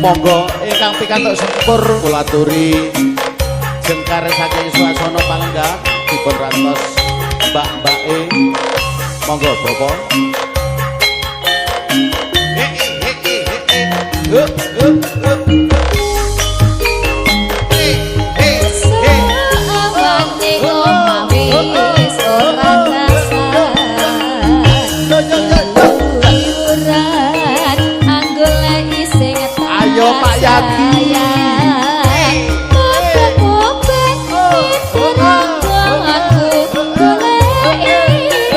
Monggo ingkang pikantuk sempur kula aturi jengkar saking swasana palenggah dipun rantos mbak-mbake. Monggo Bapak. He he he he he. Hup hup hup. He he he. Awane omah wis ora dasar. Yo yo yo yo. Keluyuran anggoleki sing tak Ayo, Pak Yadi. Sayang. Mobet-mobet aku goleki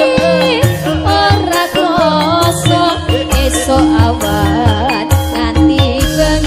ora krasa esuk awan nganti bengi.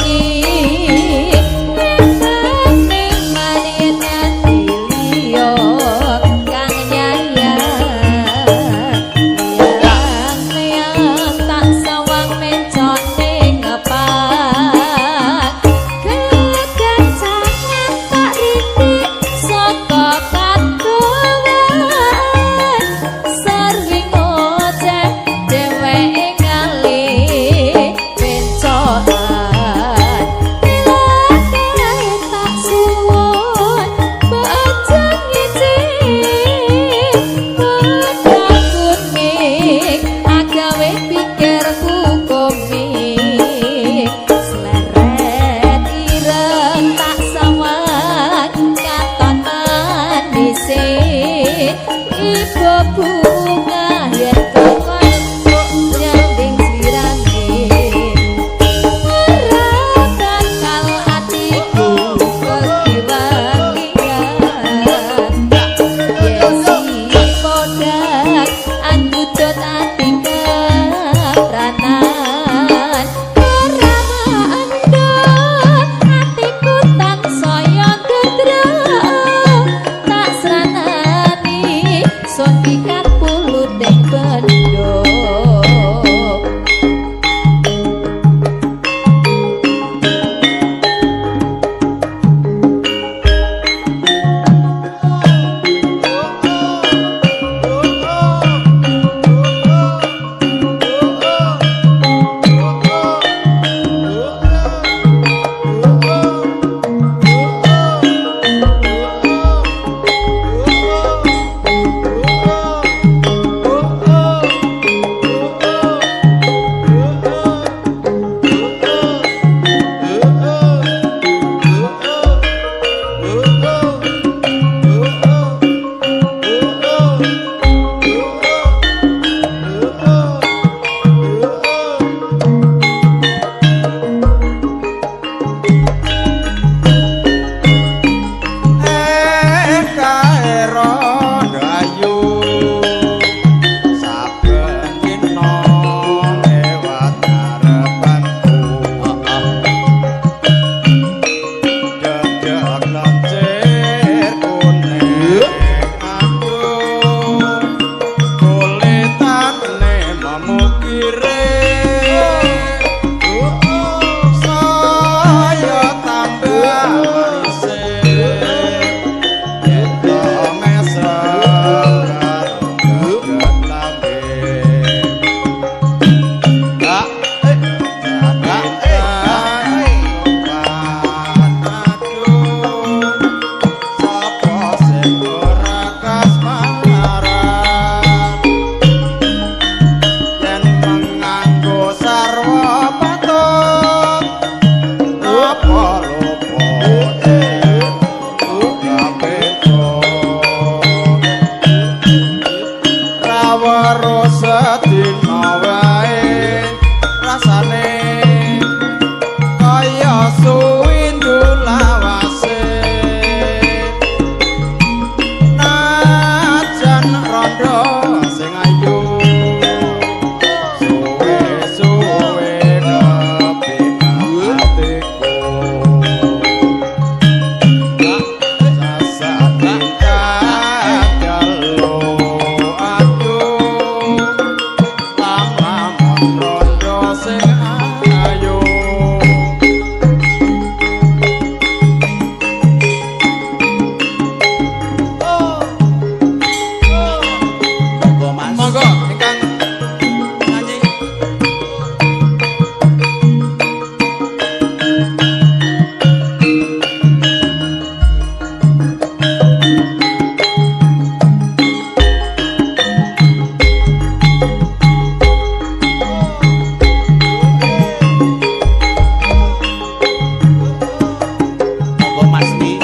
Pasti.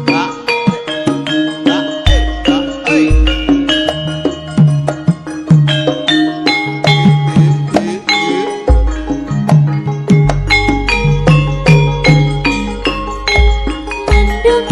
Ba, ba, ba, eh. Mendung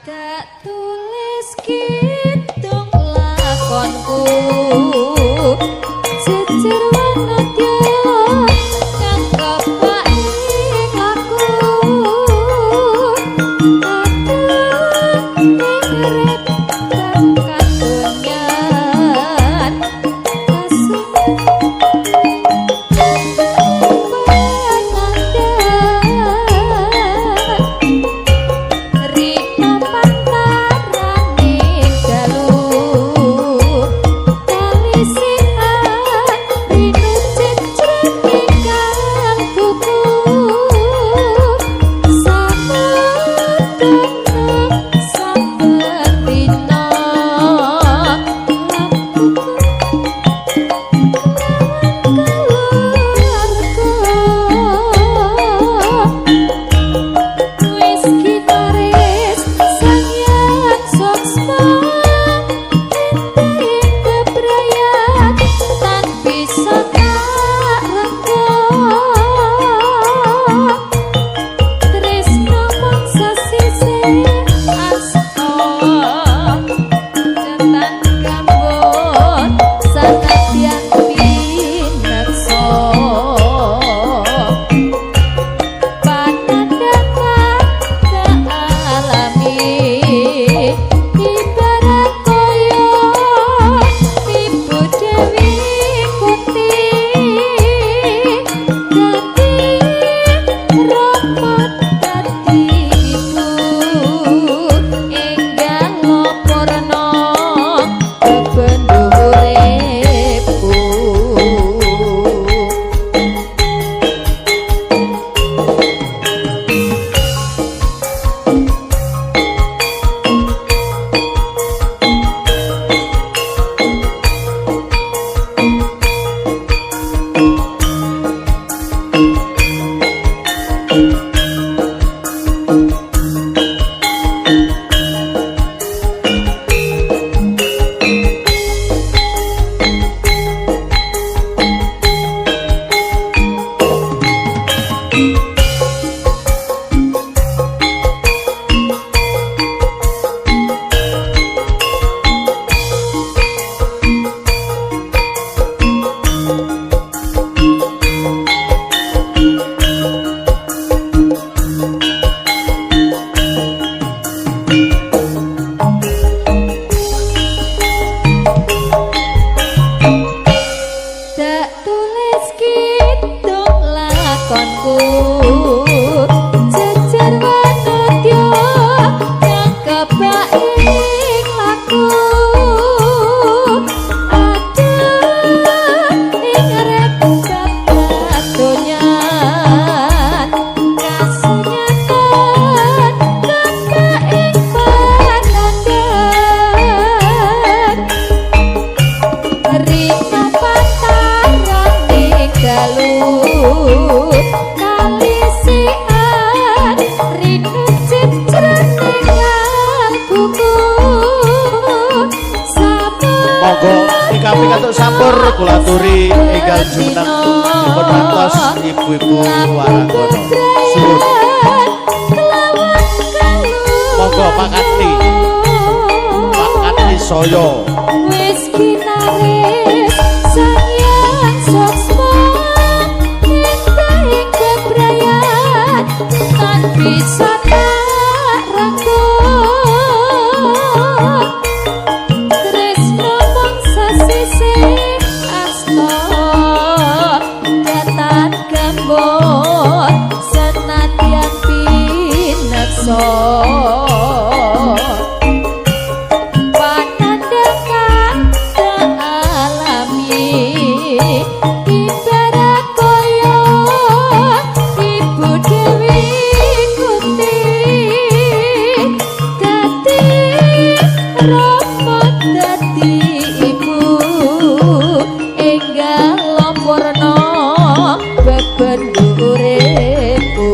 Tak tulis kidung lakonku jejer wanadya kang kepak ing laku kadang ing urip katonyan kasih Rita pantarane dalu kali sehat rinu cecrek ingkang buku saben saben dina laku keluarga wis kinaris sangyan soksma ing kebrayat tan bisa tak rengga tresno mangsa sisih asta cetan gambut sanadyan pineksa panandhatan alami ibarat kaya Ibu Dewi Kunti dadi rama dadi ibu enggal purna bebenduripku. tulis kidung lakonku jejer wanodya kang kebak ing laku aduh ing rebab kadonyan kasunyatan kebak ing panandhan rina pantarane dalu kalisian rinu jejrene kalbuku. Monggo ingkang pikantuk sampur kula aturi enggal jumeneng dipun rantos ibu-ibu waranggono. Suwun. Monggo Pak Katni. Pak Katni Soyo. Wis kinaris sayang suksma ing kebrayan tan bisa tak rengkuh tresno mangsa sisih asta datan gambut senadyan pineksa panandhang tak alami ibarat kaya Ibu Dewi Kunti dadi rama dadi ibu enggal lampurna bebendu uripku.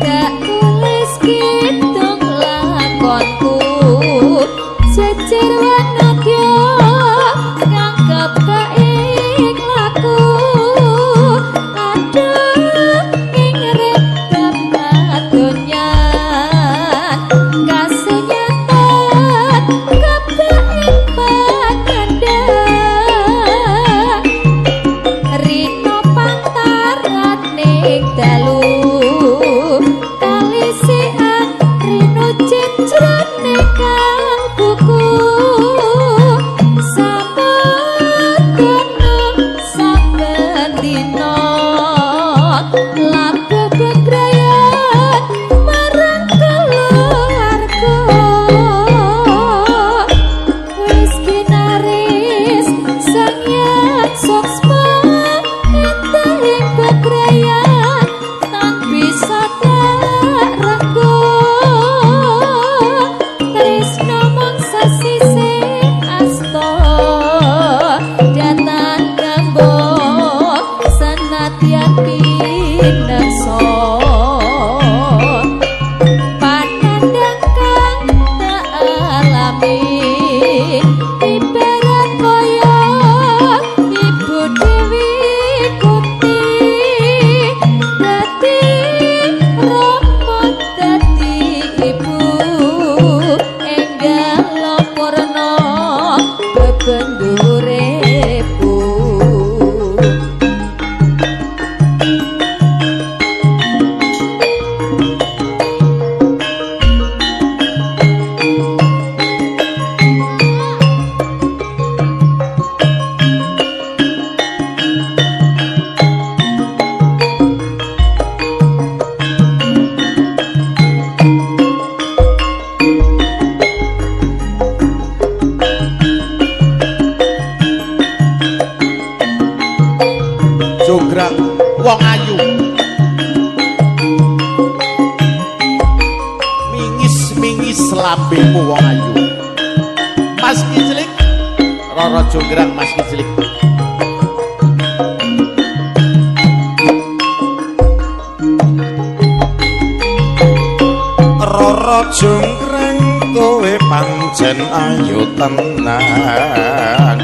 Tak tulis kidung lakonku jejer wanodya kang kebak ing laku aduh ing rebab kadonyan kasunyatan kebak ing panandhang rina pantarane dalu kalisian rino jejrene kalbuku saben saben dina laku bebrayan marang keluarga wis kinaris sang suksma entahing bebrayan tan bisa tak rengkuh tresno mangsa sisih asta datan gambut senadyan pineksa panandhang kang tak alami ibarat kaya Ibu Dewi Kunti dadi rama dadi ibu enggal lampurna bebendu uripku. Jonggrang wong ayu. Mingis-mingis. Mingis lambemu wong ayu. Mas Kiclik, Roro Jonggrang Mas Kiclik. Roro Jonggrang kowe pancen ayu tenan,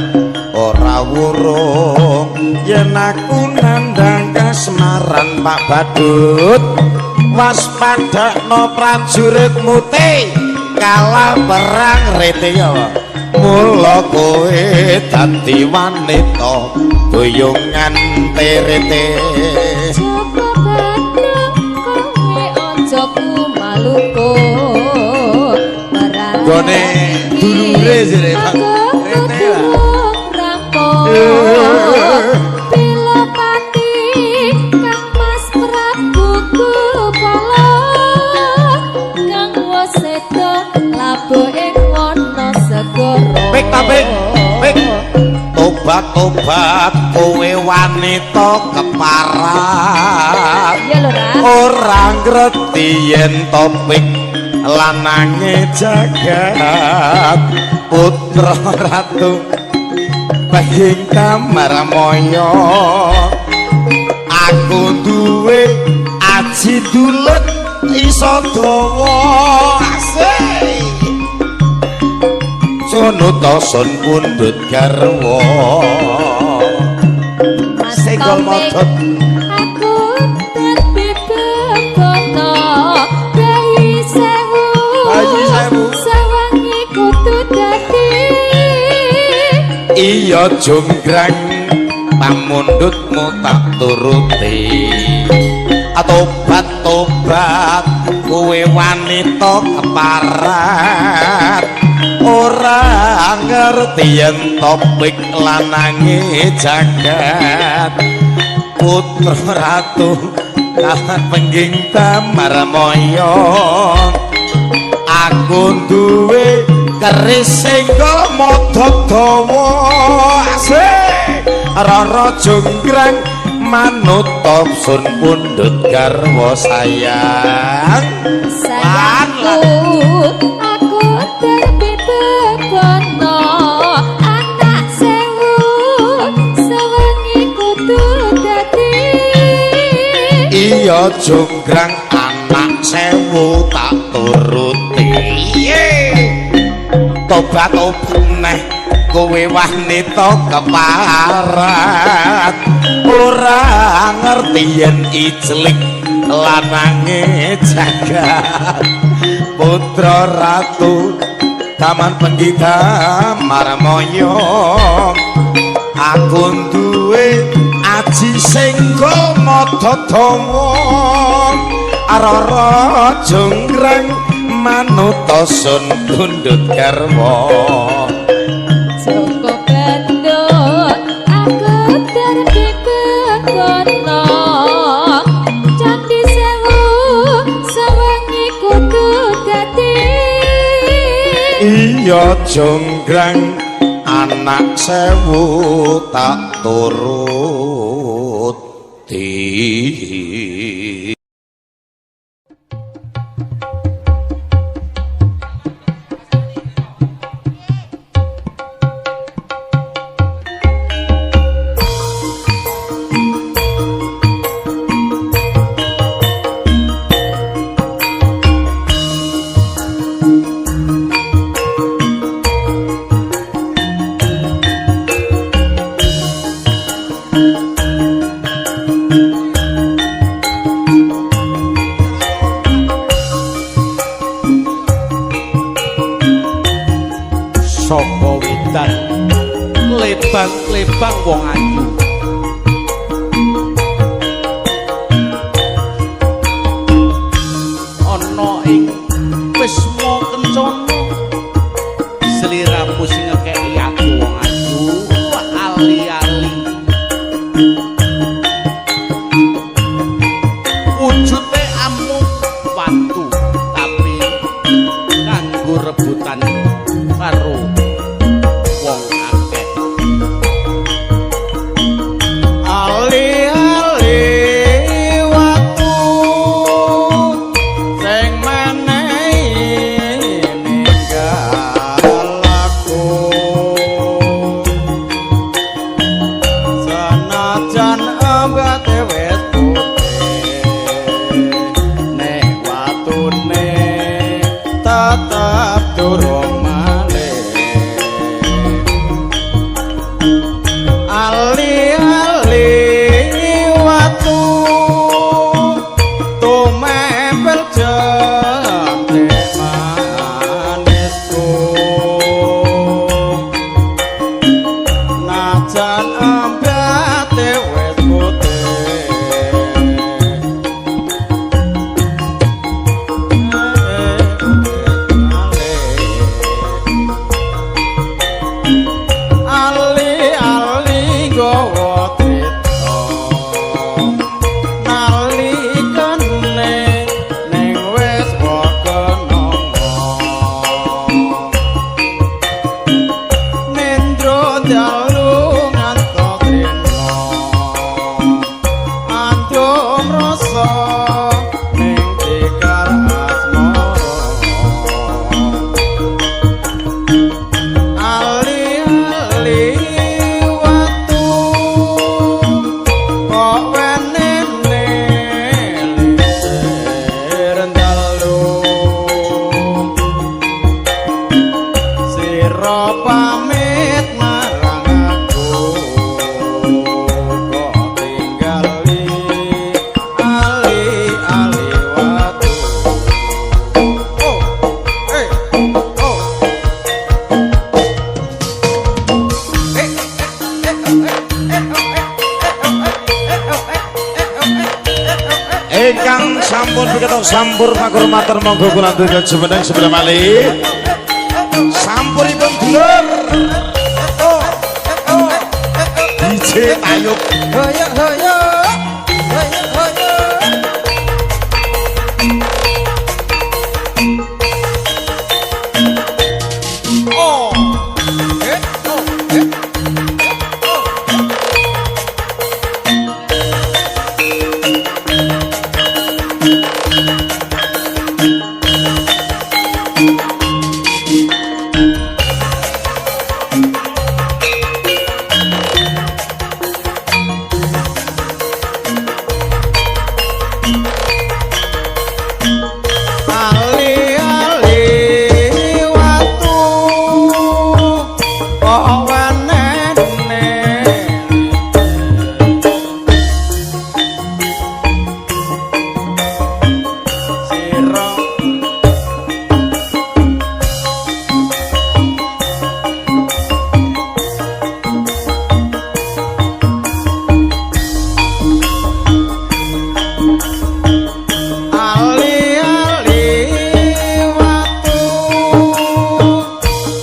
ora wurung yen aku nandhang kasmaran. Pak Badut waspadakno prajuritmu te kalah perang rete ya. Mula kowe dadi wanita boyongan terete. Joko Bandung kowe aja kumaluko. Gone dulure jere Pak. Rete lah. Rampung. Pilopati Kang Mas Prabu Gupala kang wis seda labuh ing wana segara. Pik ta pik, pik. Tobat-tobat kowe wanita keparat. Iya lho, Ra. Ora ngerti yen topik lanange jagat. Putra ratu Bahing Tamarmaya, aku duwe aji dulet iso dawa. Asik. Sono sun pundhut garwa. Mas Senggol Taufik, modot. aku dadi bebono bayi sewu. Bayi sewu. Sewangi kudu dadi. Iya Jonggrang, pamundhutmu tak turuti. Tobat tobat kowe wanita keparat, ora ngerti yen topik lanange jagat. Putra ratu kalah pengging Tamarmaya, aku duwe keris senggol modot dawa. Asik. Roro Jonggrang manut sun pundhut garwa sayang. Sayangku, aku dadi bebono anak sewu sewengi kudu dadi. Iya Jonggrang, anak sewu tak turuti. Tobat tobat neh kowe wanita keparat, ora ngerti yen iclik lanange jagat. Putra ratu Taman Penggita Marmoyo, aku duwe aji senggol mata dawa. Roro Jonggrang manut sun pundhut garwa. Joko Bandung, aku dadi bebono candi sewu sewengi kudu dadi. Iya Jonggrang, anak sewu tak turuti. Saka wedan lebang-lebang wong ayu. Ana ing wisma kencana sliramu sing ngekeki aku wong ayu ali-ali. Wujute amung watu tapi kanggo rebutan karo wong akeh. Ali-ali watu sing menehi Tetep durung malih. Ali-ali watu tumempel jentik manisku, najan ambate wis putih. Ali-ali gawa trita nalikane ning wis wakenanga, nendro dalu ngantos rena andum rasa ning tikar asmara. Ali-ali watu kok wenene lingsir dalu, sira pamit marang aku kok tinggali ali-ali watu. Oh, eh, oh. Ingkang sampun piketok sampur pakurmatan, monggo kula aturi jumeneng sebelah malih. Sampuripun dulur. Oh, oh. DJ Tayub. Hoyo hoyo hoyo hoyo. Oh. Eh, oh, eh. Oh. Ali-ali watu kok wenene sira. Ali-ali watu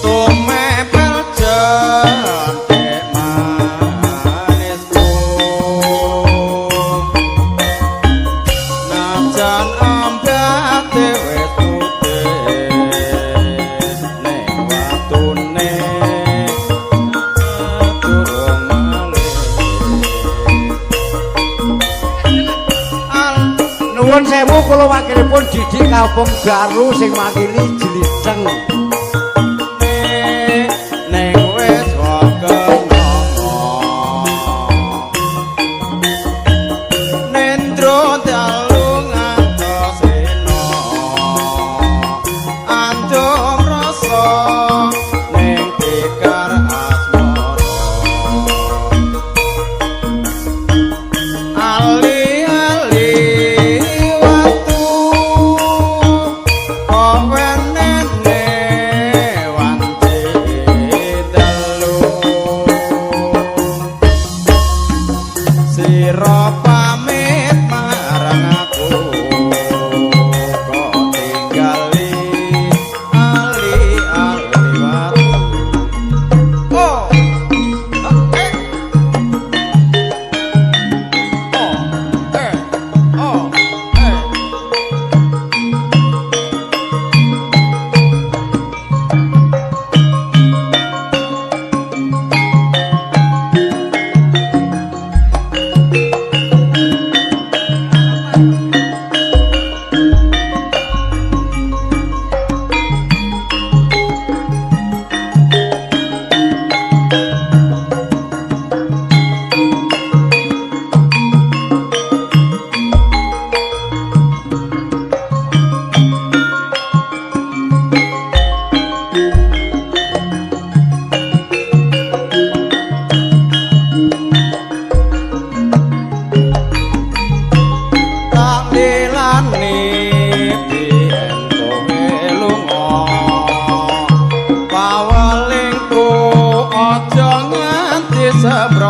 tumepel jentik manisku, najan ambate wis putih ning watune durung malih. Al Nuwun sewu, kula wakilipun Didik Kampung Baru sing makili Jlitheng. Ning wis wakenanga, nendro dalu ngantos rena andum rasa ning tikar asmara. Ali-ali watu kok wenene wanci dalu, sira pamit marang aku kok tinggali ali-ali.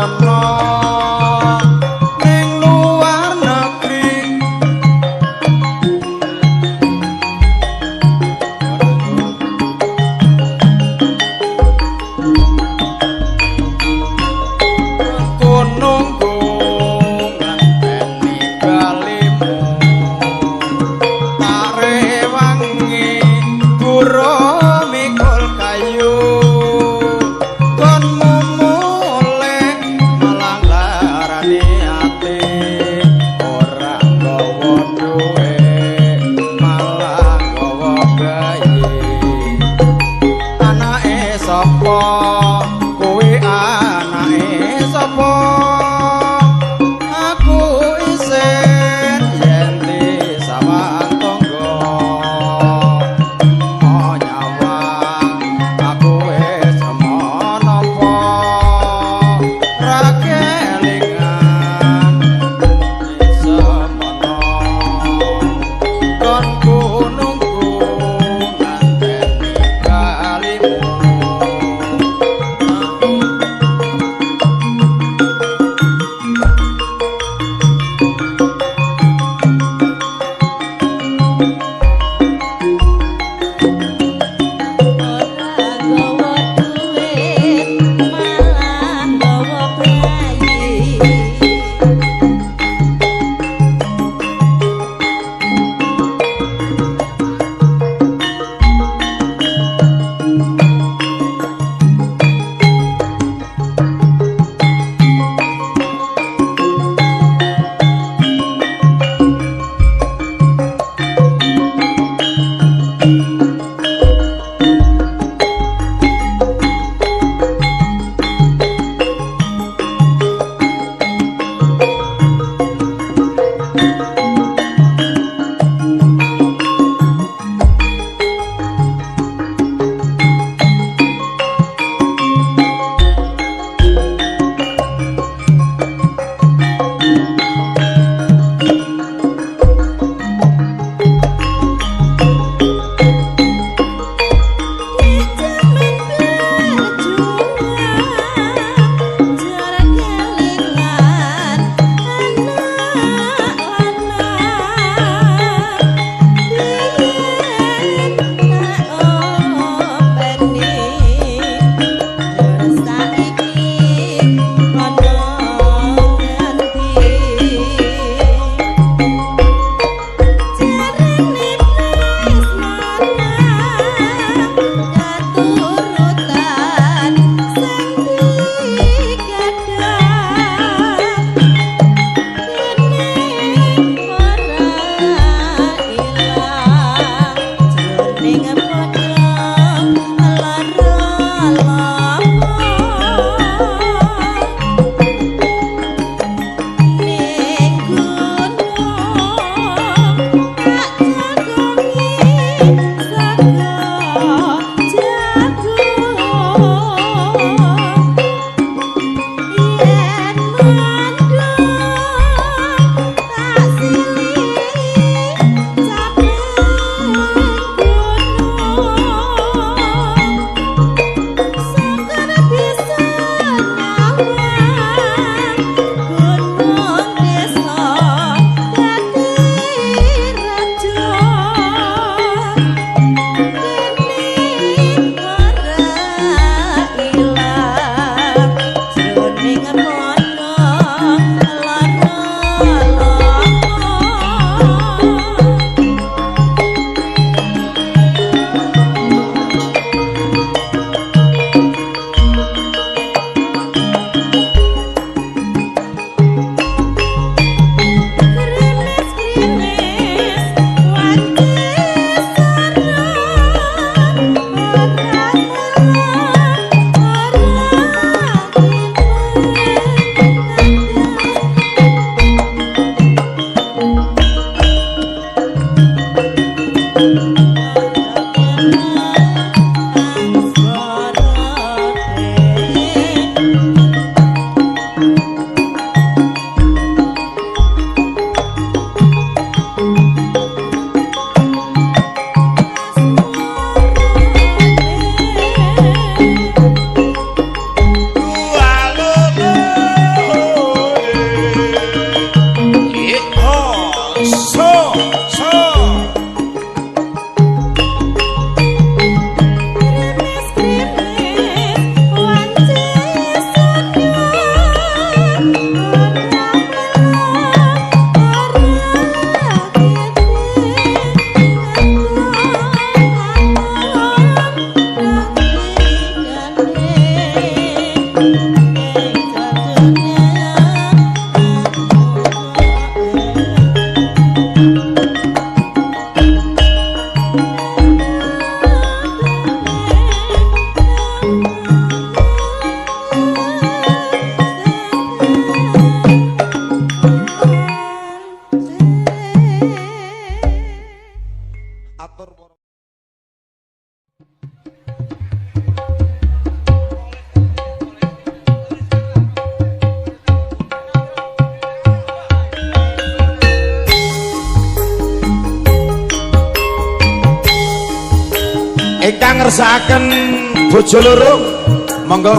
ana ning luar negeri. Aku nunggu ngenteni balimu, tak rewangi buruh mikul kayu, konmu mulih malah larani ati, ora nggawa duwe malah nggawa bayi. Anake sapa kowe, anake sapa? Aku isin yen disawang tangga, mo nyawang aku wis menapa, ra kelingan semono. Konku nunggu nganteni balimu. ngersakaken bojo loro, monggo.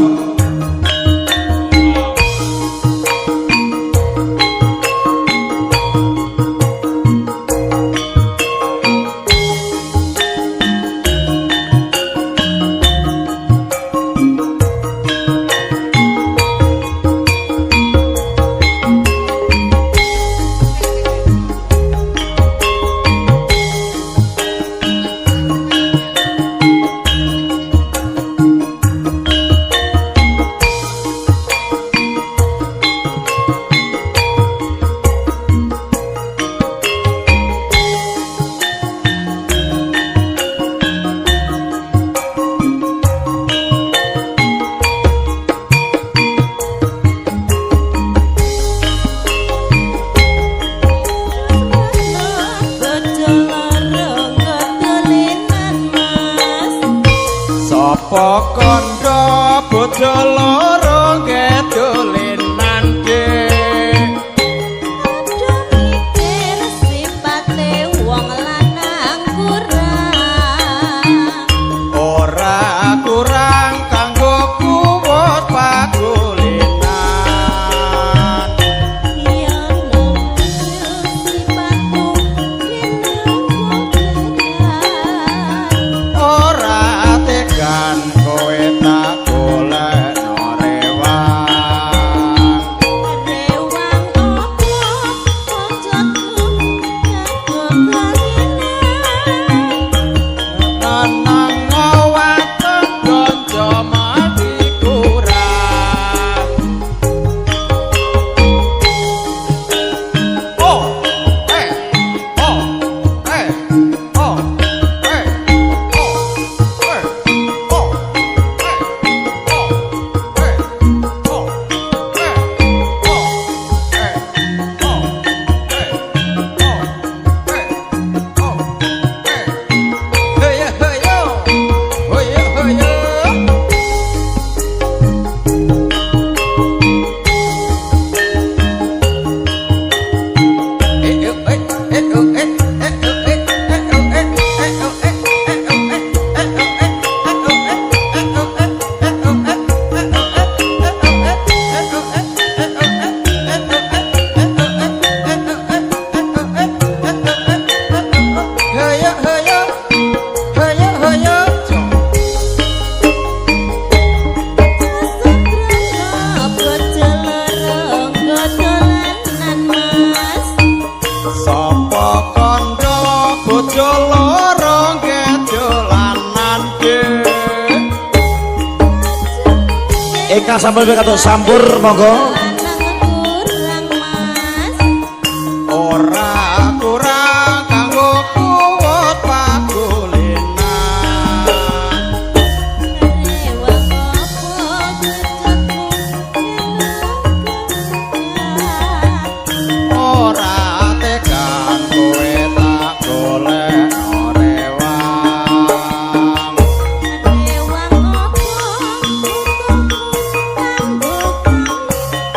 Sapa kandha bojo loro kedolenan dik? Aja mikir sipate wong lanang kurang. Ora kurang kanggo kuwut pakulinan. Ya sipatmu yen Ora tegan kowe tak golekno rewang. Rewang opo kancaku kanggo kalinan. Lanang waton blonjo mati kurang. Oh, eh, oh, eh, oh, eh, oh, eh, oh, eh, oh, eh, oh, eh, oh, eh, oh, eh, oh, eh, oh, eh. Hey hey yo, hey hey yo. Sutrana bojo loro dolanan Mas. Sapa kandha bojo loro kedolanan dik? Ingkang sampun pikantuk sampur, monggo. Lanang kurang Mas. Ora kurang kanggo kuwut pakulinan. Rewang opo kecotmu Ora tegan kowe tak golekno rewang. Rewang opo untukmu kanggo kalinan.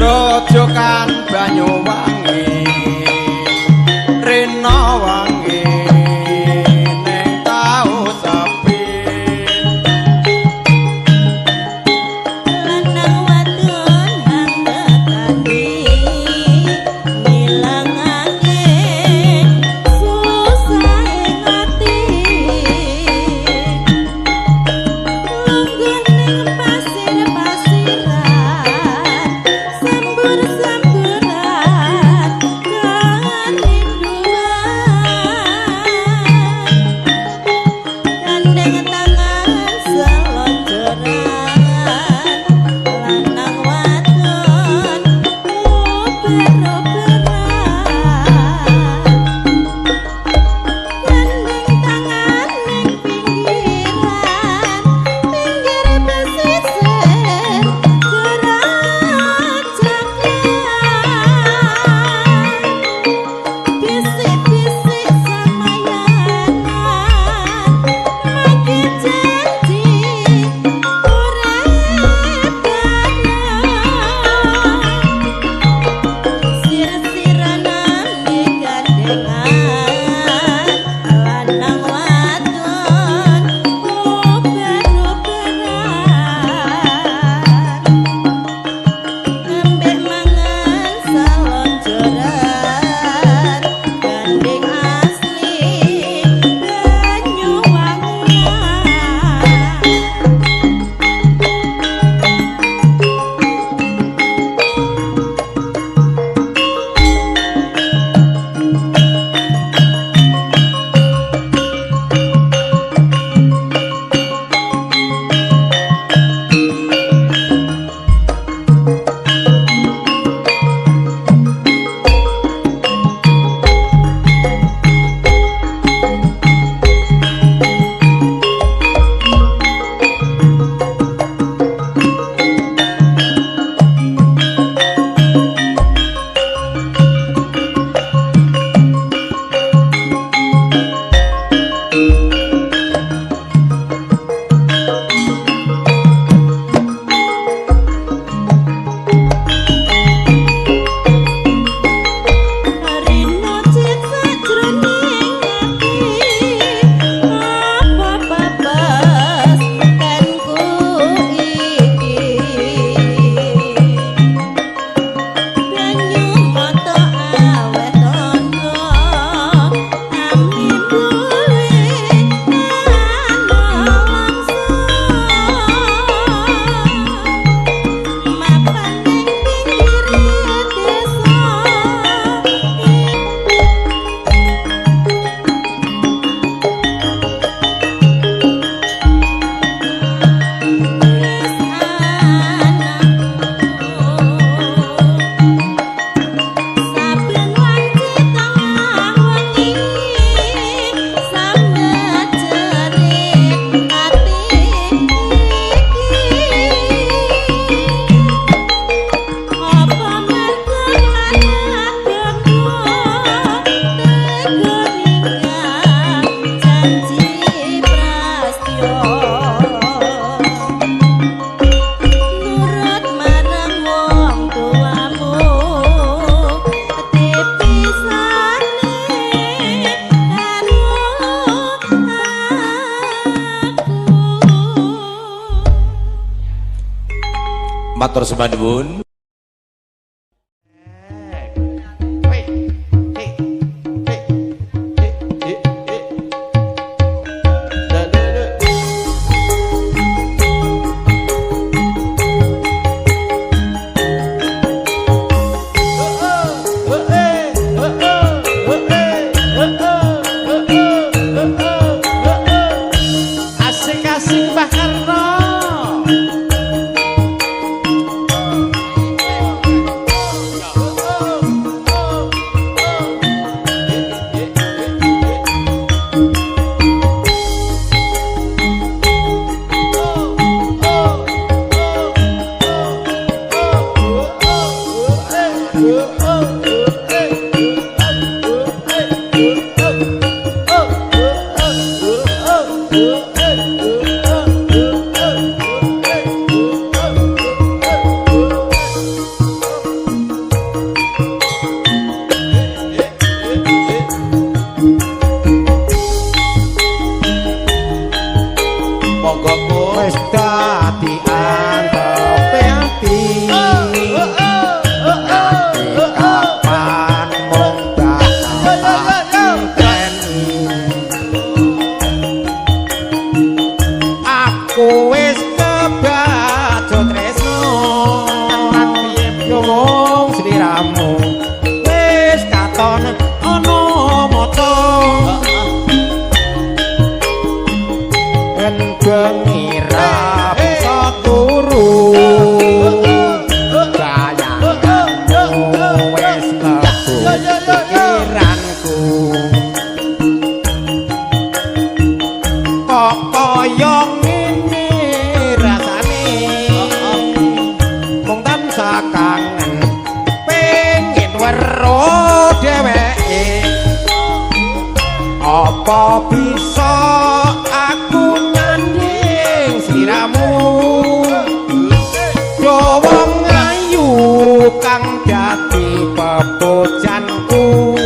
Grojogan Banyuwangi rena wangi ning tau sepi. Lanang wadon hanggatane ngilangake susahe ati. Lungguh ning pasir-pasiran, sembur-semburan karinduan. Gandeng tangan selonjoran, lanang wadon uber-uberan. Gandeng tangan ning pinggiran, pinggir pesisir Grajagan. Bisik-bisik samayanan, make janji urip bareng. Sir-siranan gandengan, lanang wadon uber-uberan. Ambek mangan selonjoran, gandeng asli Banyuwangian. Rino cek sajroning ati, apa babas tenku iki? Banyu mata aweh tondo, ami duwe nelangsa. Mapan ning pinggir desa. Wis anakku, saben wanci tengah wengi sambat jerit ati iki. Apa mergo mlarat bondo tega ninggal janji prastyo? Nurut marang wong tuamu, dipisane karo aku. Matur sembah nuwun. Asik-asik Mbah Karno. Apa bisa aku nyanding sliramu? Yo wong ayu kang dadi pepujanku.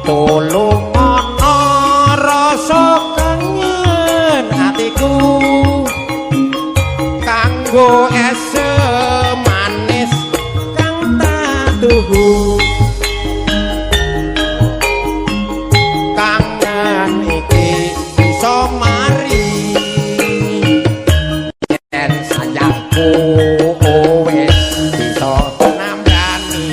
Tulung ana rasa kangen atiku kanggo esem manis kang tatuhu. Kangen iki bisa mari yen sayangku wis bisa nambani.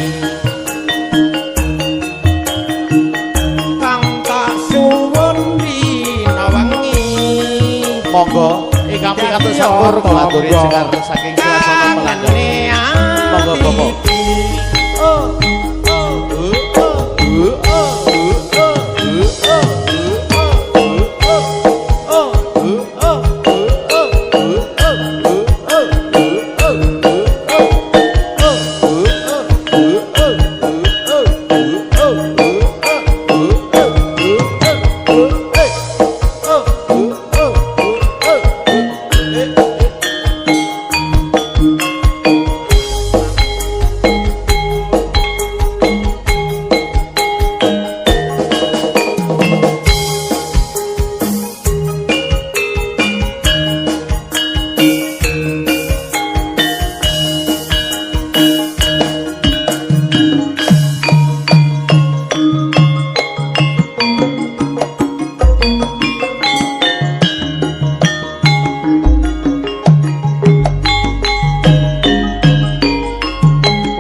Kang tak suwun dina wengi. Monggo ingkang pikantuk sampur kula aturi sekar saking Suasana Melanggan. Monggo Bapak.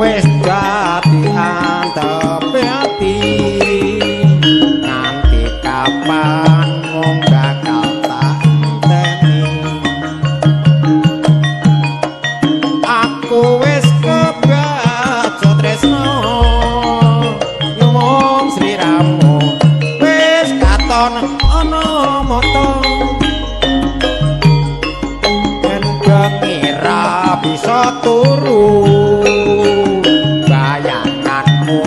Wis dadi antepe ati nganti kapan mung bakal tak enteni. Aku wis kebacut tresno nyumung sliramu wis katon ana mata yen bengi ra bisa turu bayanganmu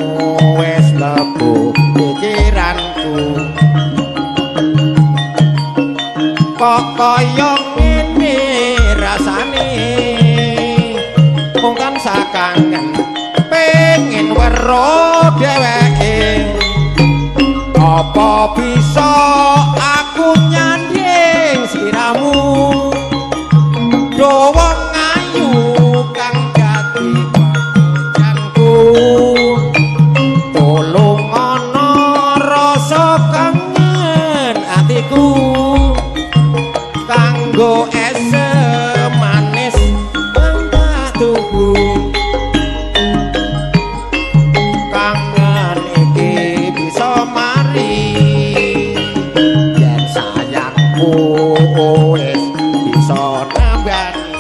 wis mlebu pikiranku. Kok kaya ngene rasane mung tansah kangen pengen weruh dheweke. Apa bisa aku nyanding sliramu do wong ayu kang dadi pepujanku. Tulung ana rasa kangen atiku kanggo esem manis kang tak tuhu. Kangen iki bisa mari yen sayangku wis bisa nambani.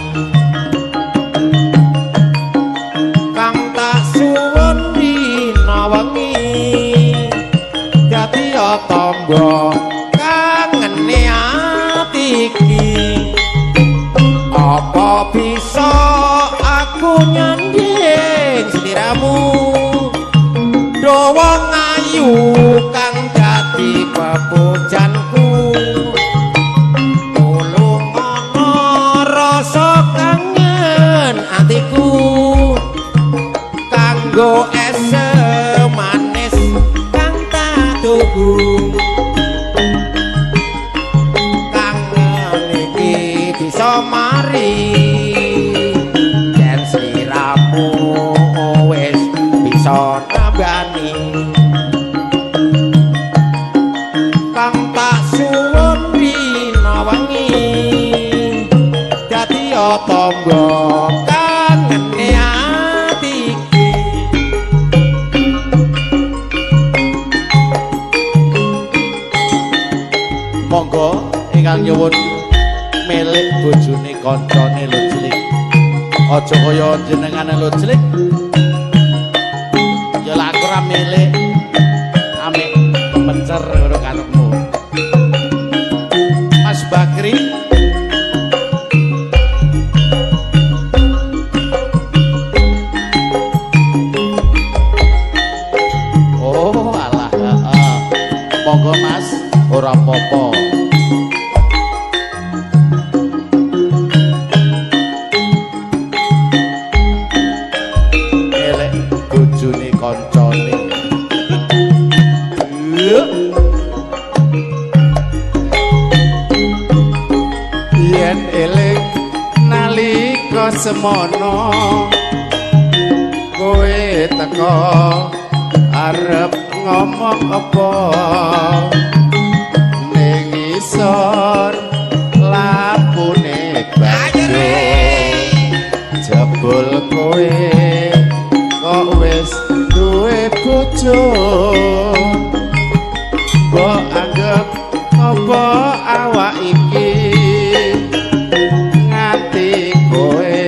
Kang tak suwun dina wengi dadi tangga kangene ati iki. Apa bisa aku nyanding sliramu do wong ayu kang dadi pepujanku. Tulung ana rasa kangen atiku kanggo esem manis kang tak tuhu. Kangen iki bisa mari yen sliramu wis bisa nambani. Kang tak suwun dina wengi dadi tangga kangene ati iki. Monggo ingkang nyuwun milik bojone kancane lho cilik. Aja kaya jenengane lho cilik. Ya lak aku ora milik ame kepencer ngono karepmu. Mas Bakri. Oh alah, heeh. Monggo Mas. apa-apa. Elek bojone kancane. Yen eling nalika semono kowe teko arep ngomong apa ning isor lampune baju jebul kowe kok wis duwe bojo mbok anggep apa awak iki nganti kowe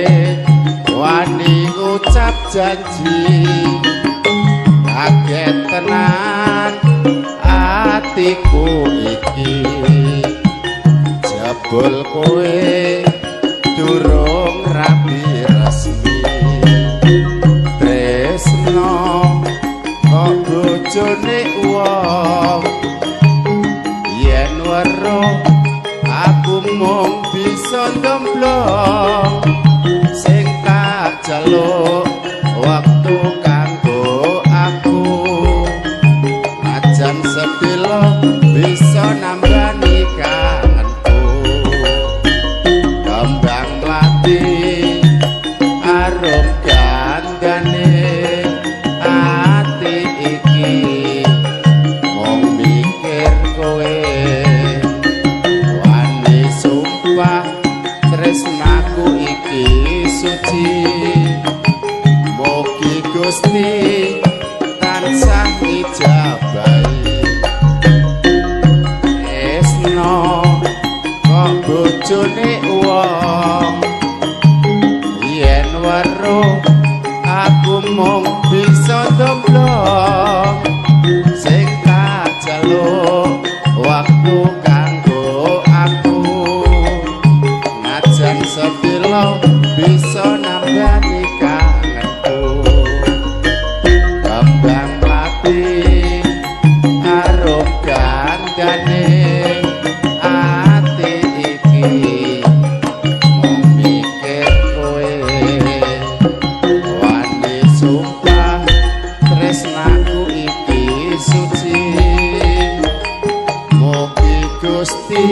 wani ngucap janji kaget tenan atiku iki jebul kowe durung rapi resmi tresno kok bojone wong yen weruh aku mung bisa ndomblong sing tak jaluk wektu kanggo aku najan sedelo bisa nambani kangenku kembang mlati arum gandane ati iki mung mikir kowe wani sumpah tresnaku iki suci mugi Gusti tansah ngijabahi tresno kok bojone wong yen weruh aku mung bisa ndomblong sing tak jaluk waktu kanggo aku najan sedelo bisa nambani kangenku kembang mlati arum gandane ati iki mung mikir kowe wani sumpah tresnaku iki suci mugi Gusti